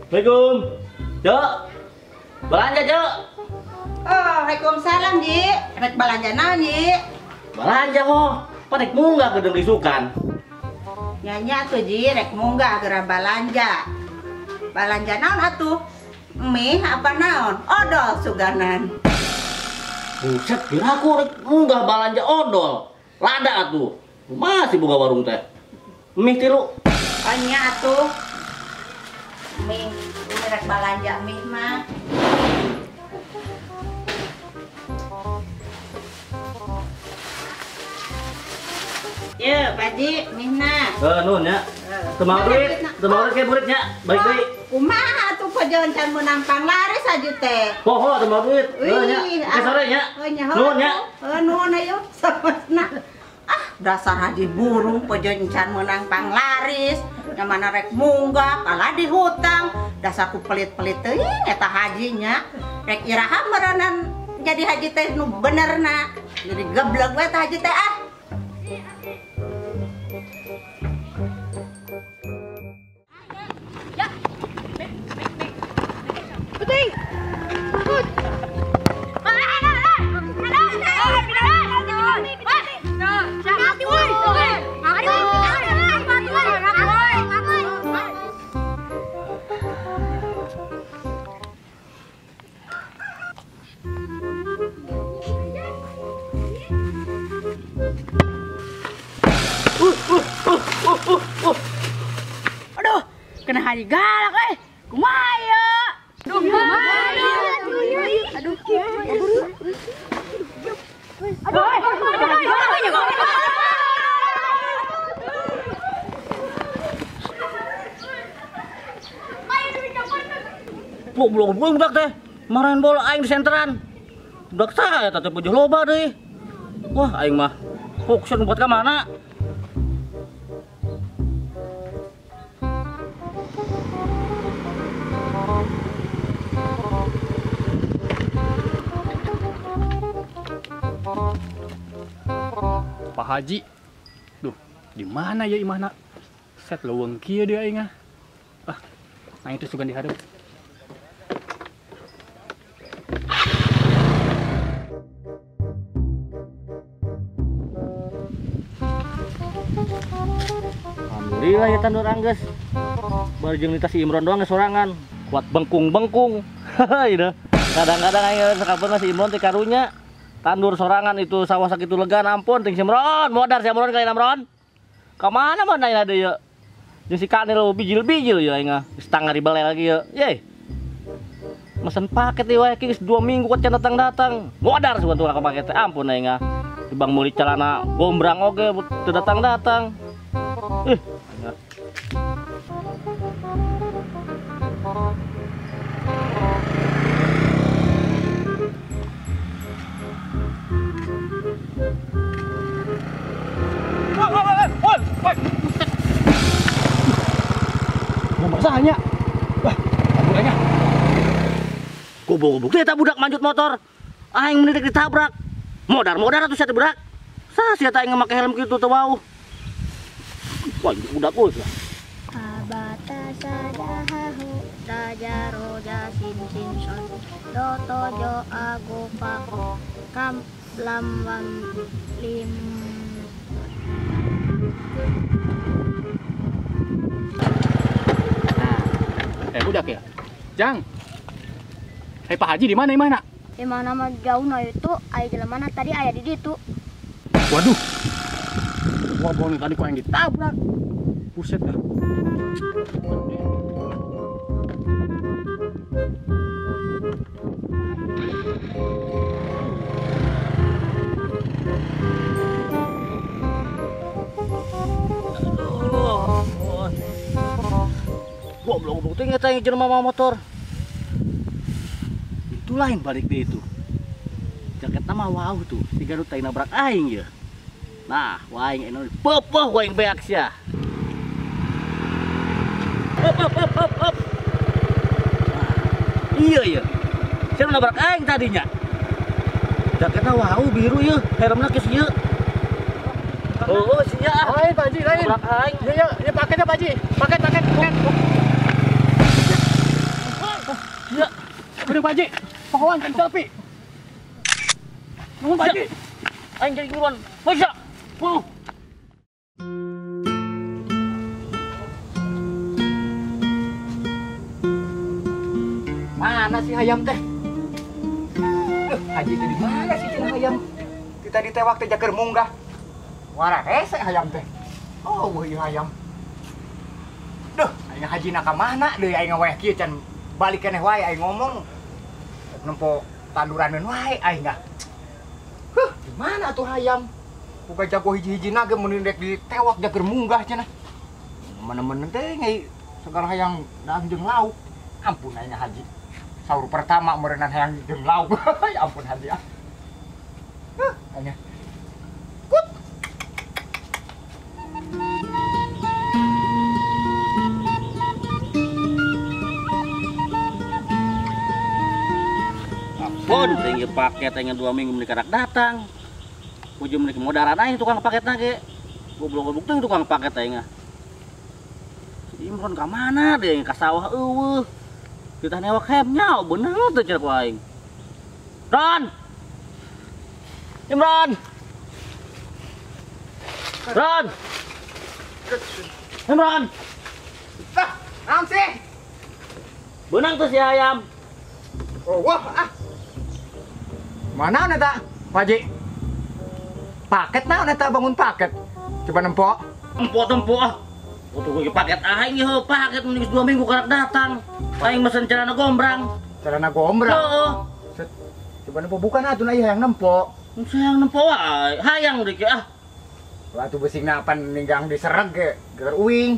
Assalamualaikum. Cok. Belanja, Cok. Oh, waalaikumsalam, Ji. Rek belanja naon, Ji? Belanja ho. Panik munggah ke deung isukan. Nya atuh, Ji, rek munggah geura balanja. Balanja naon atuh? Mie apa naon? Odol suganan. Buset, kira aku rek munggah balanja odol. Lada atuh. Masih buka warung teh. Mie tilu. Oh nya atuh. Mie, mie rek balanja mie mah. Ye, Pak Ji, mihna. Nuhun nya. Teu mau duit, teu mau duit burit nya. Balik deui. Kumaha atuh pajon can meunang panglaris aja teh. Poho teu mau duit. Heuh nya. Ke sore nya. Nuhun nya. Heuh nuhun ayo. Samasna. Ah, dasar haji burung pajon can meunang panglaris. Nya mana rek munggah, kalah di hutang. Dasar ku pelit-pelit teuing eta hajinya. Rek iraha meureunan jadi haji teh nu benerna. Jadi geblek we teh haji teh ah. Aduh, kena haji galak eh. Kumaha ya? Aduh, kumaha. Aduh, aduh. Goblok budak teh. Marahin bola aing di senteran. Budak saya teh pujuh loba deui. Wah, aing mah fokusan buat ka mana? Pak Haji, duh, di mana ya imahna? Set leuweung kieu deui aing ah. Ah, nah itu sugan dihareup. Alhamdulillah ya tandur angges. Baru jeung si Imron doang sorangan, kuat bengkung-bengkung. Hahaha, kadang-kadang aing sakapeun mah si Imron teh karunya. Tandur sorangan itu sawah sakitu legan ampun ting si Imron, modar si Imron kali Imron. Ka mana mana ya deui ye. Jeung si Kanil bijil-bijil ye aing ah. Geus tangari bele lagi ye. Ye. Mesen paket ieu wae geus 2 minggu can datang-datang. Modar sugan tukang paket teh ampun aing ah. Di bang meuli celana gombrang oge teu datang-datang. Ih. Masanya. Wah, budaknya. Goblok-goblok eta budak manjut motor. Aing menit ditabrak. Modar-modar atuh sia teh budak. Sah sia teh aing make helm kitu teu wau. Wah, budak euy lah. Abata sadahahu raja roja sin sin son do tojo ago pako kam lam lam lim. Budak ya, Jang. Hei Pak Haji di mana? Di mana? Di mana mah jauh nah itu, ayah jalan mana tadi ayah di situ. Waduh, wah bohong tadi kok yang ditabrak. Buset dah. Goblok-goblok teh eta yang jelema mawa motor. Itu lain balik deh itu. Jaketna mah wau tuh, siga nu teh nabrak aing ye. Nah, waing anu peupoh waing beak sia. Hop hop hop hop hop. Nah, iya iya. Sia nabrak aing tadinya. Jaketna wau biru ye, helmna geus ieu. Oh, sia. Lain Pak Haji, lain. Nabrak aing. Iya, iya, ya paketnya Pak Haji. Paket, paket, paket. Gede Pak Haji. Pohoan kan selfie. Nuhun Pak Haji. Aing jadi buruan. Bisa. Buruh. Mana sih hayam teh? Haji teh di mana sih cenah hayam? Kita ditewak teh jaker munggah. Wara hese hayam teh. Oh, weuh ieu hayam. Duh, aing haji na ka mana deui aing ngaweh kieu can balik keneh wae aing ngomong. Nempo tanduraneun wae aing ah. Huh, di mana tuh hayam? Boga jago hiji-hijina ge mun rek ditewak jaker munggah cenah. Mana-mana teh ngai segala hayang daang jeung lauk. Ampun aing haji. Sahur pertama meureunan hayang jeung lauk. Ya ampun haji ah. Huh, aing. Kut. Ampun, tinggi paket aing 2 minggu meuni karak datang. Ujung meuni modaran aing tukang paketna ge. Goblok-goblok teuing tukang paket aing ah. Si Imron ka mana deui ka sawah eueuh. Kita newak hem nyau bener teh cenah ku aing. Ron. Imron. Ron. Imron. Ah, naon sih? Beunang tuh si ayam. Oh, wah ah. Mana eta, Pak Haji? Paket naon eta bangun paket? Coba nempo. Tempo-tempo ah. Tuh gue paket aing ieu paket mending 2 minggu karak datang. Aing mesen celana gombrang. Celana gombrang? Heeh. Coba nempo bukan atuh na ieu hayang nempo. Hayang nempo wae, hayang deui ah. Wah atuh beusingna pan ninggang disereg ge, geger uing.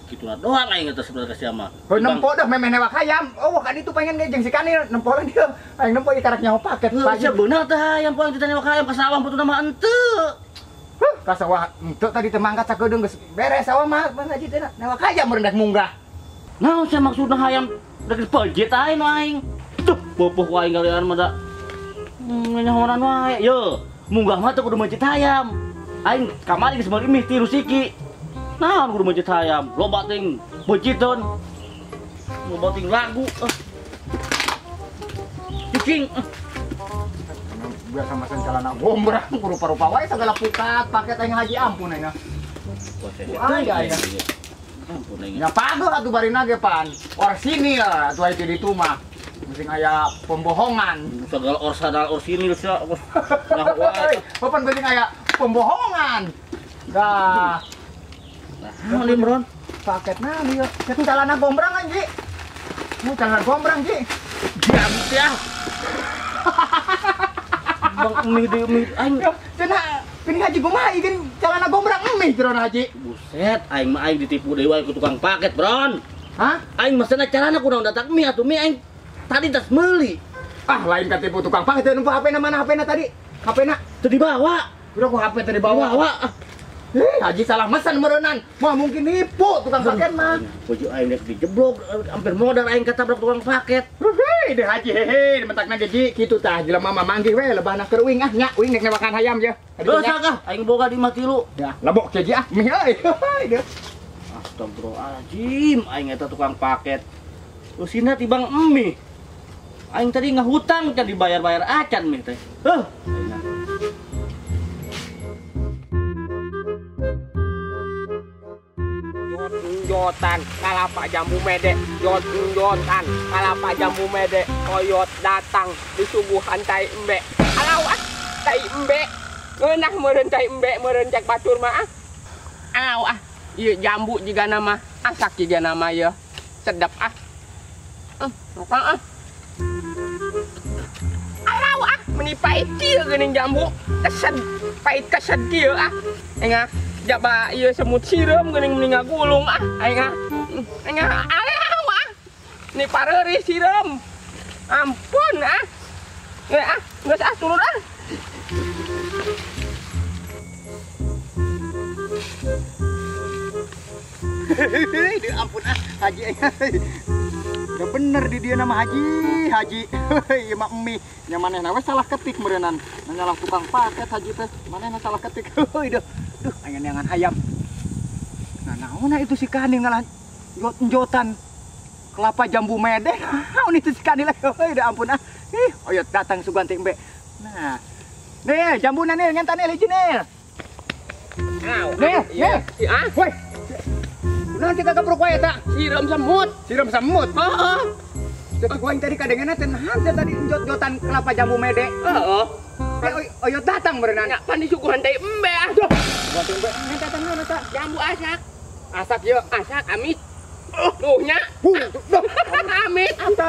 Kitu doang aing teh sebenarnya ka sia mah. Heuh nempo dah memeh newak hayam. Oh kan itu pengen ge jeung si Kanil nempo lah dia. Aing nempo ieu karak nyaho paket. Heuh sia beunang teh hayam poe teh newak hayam ka sawah putuna mah henteu. Huh, ka sawah henteu tadi teh mangkat sakedeung geus beres sawah mah haji teh newak hayam meureun munggah. Naon sia maksudna hayam rek dipejit aing nu aing. Tuh bopoh ku aing kalian mah da. Nyahoran wae. Ye, munggah mah teu kudu mencit hayam. Aing kamari geus meuli mih tiru siki. Naon kudu mencit hayam, loba ting bejiteun. Loba ting lagu. Cicing. Biasa mesen celana gombrang rupa-rupa wae segala pukat paket aing haji ampun aing. Wah, ya. Ampun aing. Nya pageuh atuh barina ge pan. Orsinil atuh aya di ditu mah. Mesti aya pembohongan. Segala orsadal orsinil sia. Nah wae. Papan beuting aya pembohongan. Dah. Nah, Imron, paket naon ieu? Ceuk celana gombrang anji. Mu celana gombrang ji. Diam ya. Bang mie deui mie aing. Cenah geuning haji kumaha ieu geuning celana gombrang mie jeroan haji. Buset, aing mah aing ditipu deui wae ku tukang paket, Bron. Hah? Aing mesenna celana kunaon datang mie atuh mie aing tadi tas meuli. Ah, lain katipu tukang paket teh nempo HP-na mana HP-na tadi? HP-na teu dibawa. Udah ku HP teu dibawa. Bawa. Hei, haji salah mesen meureunan. Mah mungkin nipu tukang paket mah. Baju aing rek dijeblok, hampir modal aing katabrak tukang paket. Hei, deh haji hehe, mentakna ge ji kitu tah jelema mah manggih we lebahna keur uing ah nya, uing rek newakan hayam ye. Heuh ah, aing boga di imah tilu. Ya, lebok ge ji ah, mih euy. Heuy deuh. Astagfirullahaladzim, aing eta tukang paket. Eusina tibang mie. Aing tadi ngahutang can dibayar-bayar acan mie teh. Heuh. Jotan kalapa jambu mede, jot-jotan kalapa jambu mede, koyot datang disuguhan tai embe. Alau ah, tai embe. Ngeunah meureun tai embe meureun cek batur mah ah. Alau ah, ieu jambu jiga nama, asak jiga nama ye. Sedap ah. Makan ah. Alau ah, meni pait kieu geuning jambu. Kesed, pait kesed kieu ah. Engah. Jaba ieu semut sireum geuning meni ngagulung ah aing ah. Aing ah alah ah. Ni pareurih sireum. Ampun ah. Geus ah, geus ah turun ah. Hehehe, ampun ah haji. Udah bener di dia nama haji, haji. Ieu mah mie. Nya manehna we salah ketik meureunnan. Nyalah tukang paket haji teh. Manehna salah ketik. Heuy deuh. Duh, aing-aing hayam. Nah, naonna itu si Kanil ngalah jot-jotan. Kelapa jambu mede. Naon itu si Kanil heuy da ampun ah. Ih, oyot datang sugan teh embe. Nah. Nih, jambuna nih ngentan nih hiji nih. Nih, nih. Ah, woi. Kunaon sih kagapruk wae eta? Sireum semut. Sireum semut. Heeh. Jadi gua yang tadi kadengeuna teh nahan teh tadi jot-jotan kelapa jambu mede. Heeh. Oyot datang berenang. Ya, pan disuguhan teh embe ah. Duh, suguhan teh embe. Ngentan eta naon eta? Jambu asak. Asak ieu. Asak amit. Duh nya. Duh. Amit. Eta.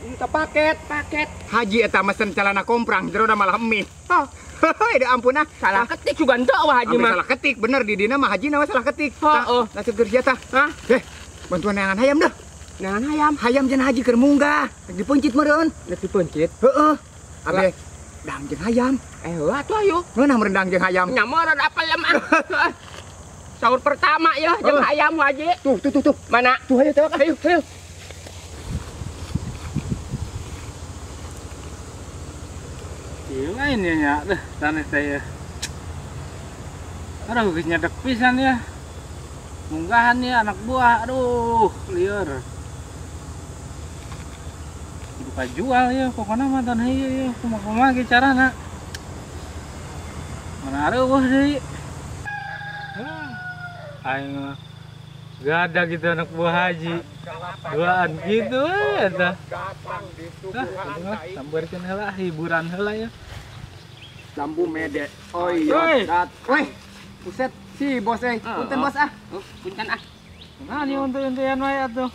Eta paket, paket. Haji eta mesen celana komprang jerona malah mie. Oh. Heuy, da ampun ah. Salah ketik juga henteu wah haji mah. Salah ketik bener di dina mah haji na salah ketik. Heeh. Lah seger sia tah. Hah? Bantuan neangan hayam dah. Neangan hayam. Hayam cenah haji keur munggah. Rek dipencit meureun. Rek dipencit? Heeh. Abe dang jeung hayam. Heuh atuh ayo. Ngeunah meureun dang jeung hayam. Nya meureun apel mah. Sahur pertama ya jeung hayam haji. Tuh tuh tuh tuh. Mana? Tuh ayo tewak. Ayo ayo. Ieu lain ya nya, deh tanah teh ya. Aduh, geus nyedek pisan ya. Munggahan ya anak buah, aduh, lieur. Buka jual ya, pokoknya mah tanah ieu ya, kumaha-kumaha ge carana. Mana areuweuh deui. Aing mah gak ada gitu anak buah haji. Duaan gitu eta. Ah, sambarkeun heula hiburan heula ya. Jambu mede. Oyot dat. Weh. Buset si bos euy. Punten bos ah. Punten ah. Nah, ieu untu-untuan wae atuh.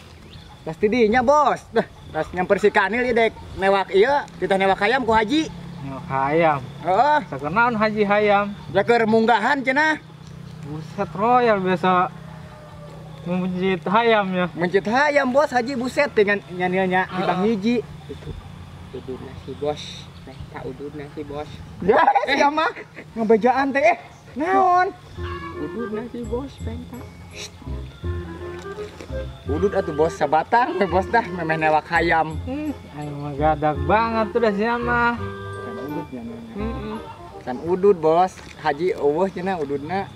Tas ti dinya bos. Dah, tas nyamper si Kanil ieu dek newak ieu, titah newak hayam ku haji. Newak hayam. Heeh. Sakenaon haji hayam? Jaker munggahan cenah. Buset royal biasa mencit hayam ya. Mencit hayam bos haji buset dengan nyanilnya di bang hiji. Itu ududna si bos. Teh ududna si bos. Ya, sia mah ngebejaan teh. Naon? Ududna si bos penta. Udud atuh bos sabatang we bos dah memeh newak hayam. Aing mah gadak banget tuh dah sia mah. Kan udud nya. Heeh. Kan udud bos, haji eueuh cenah ududna.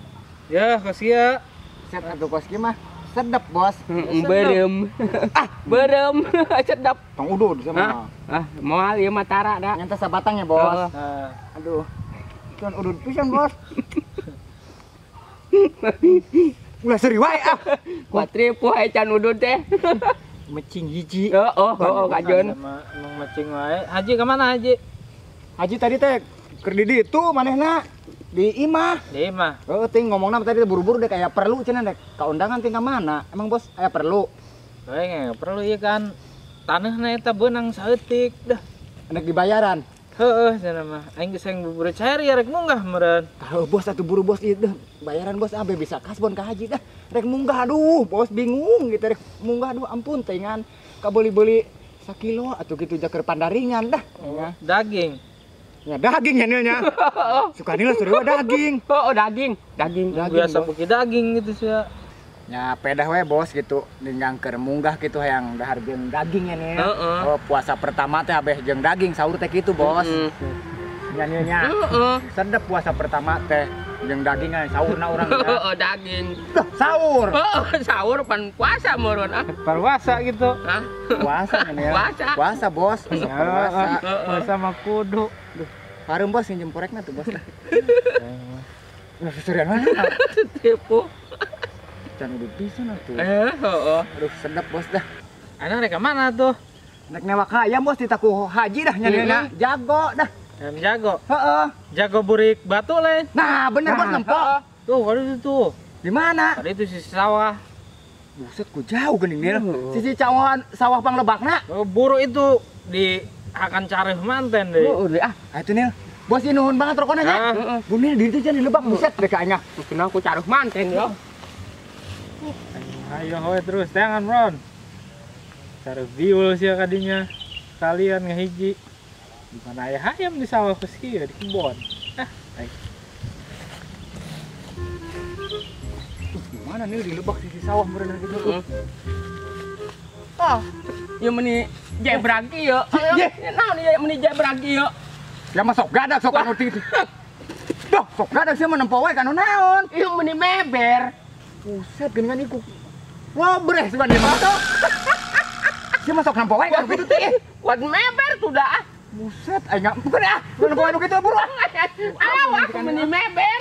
Ya, kos ieu. Set atuh kos kieu mah. Sedap bos. Berem. Ah, berem. Sedap. Tong udud sama. Ah, moal ieu mah tara da. Nyanta sabatang ya bos. Aduh. Cuman udud pisan bos. Ulah seuri wae ah. Kuatripu hae can udud teh. Mecing hiji. Heeh, heeh kajeun. Emang mecing wae. Haji ka mana haji? Haji tadi teh keur di ditu manehna. Di imah. Di imah. Heeh, ting ngomongna tadi buru-buru dek aya perlu cenah dek. Ka undangan ting ka mana? Emang bos aya perlu? Heuh, perlu ieu kan. Taneuhna eta beunang saeutik dah. Rek dibayaran. Heeh, cenah mah. Aing geus hayang bubur cair ya rek munggah meureun. Tah bos atuh buru bos ieu dah. Bayaran bos abe bisa kasbon ka haji dah. Rek munggah aduh, bos bingung gitu rek munggah aduh ampun teh ngan kabeuli-beuli sakilo atuh kitu jaker pandaringan dah. Oh, daging. Ya daging ya nilnya. Suka nil suruh daging. Oh, daging, daging. Biasa pakai daging gitu sih ya. Ya pedah we bos gitu, ninggang keur munggah gitu hayang dahar jeung daging ya nih. Oh, puasa pertama teh abeh jeung daging sahur teh kitu bos. Ya nilnya. Sedep puasa pertama teh jeung daging sahurna urang ya. Daging. Duh, sahur. Sahur pan puasa meureun ah. Puasa gitu. Hah? Puasa ya. Puasa. Puasa bos. Puasa. Puasa mah kudu. Duh, harum bos nginjem porekna tuh bos lah. Nah, seserian mana? Tipu. Can udah pisan atuh. Heeh. Aduh, sedap bos dah. Anak rek ka mana tuh? Rek newak hayam bos ditaku haji dah nyanilna. Jago dah. Yang jago. Heeh. Jago burik batu lain. Nah, bener bos nempok. Tuh, kali itu tuh. Di mana? Tadi itu sisi sawah. Buset, ku jauh geuning nih. Sisi sawah panglebakna. Oh, buru itu di akan careuh manten deh. Oh, ah, itu Nil. Bos ini nuhun banget rokona nya. Bu Nil di itu jangan dilebak buset deh kayaknya. Kenapa aku careuh manten ya? Ayo we terus jangan Ron. Careuh biul sia kadinya. Kalian ngahiji. Di mana aya hayam di sawah geus kieu di kebon. Ah, ayo. Di mana nih di lebak sisi sawah meureun gitu. Oh, ieu meni jebrag ieu. Naon ieu meni jebrag ieu? Ya mah sok gadak sok anu ti. Duh, sok gadak sia mah nempo wae kanu naon? Ieu meni meber. Buset geuningan iku. Ngobreh sugan ieu mah. Sia masuk nampo wae kan kitu teh. Kuat meber tuh dah. Buset, aing bukan ah. Bukan nampo nu kitu buru ah. Alah, aku meni meber.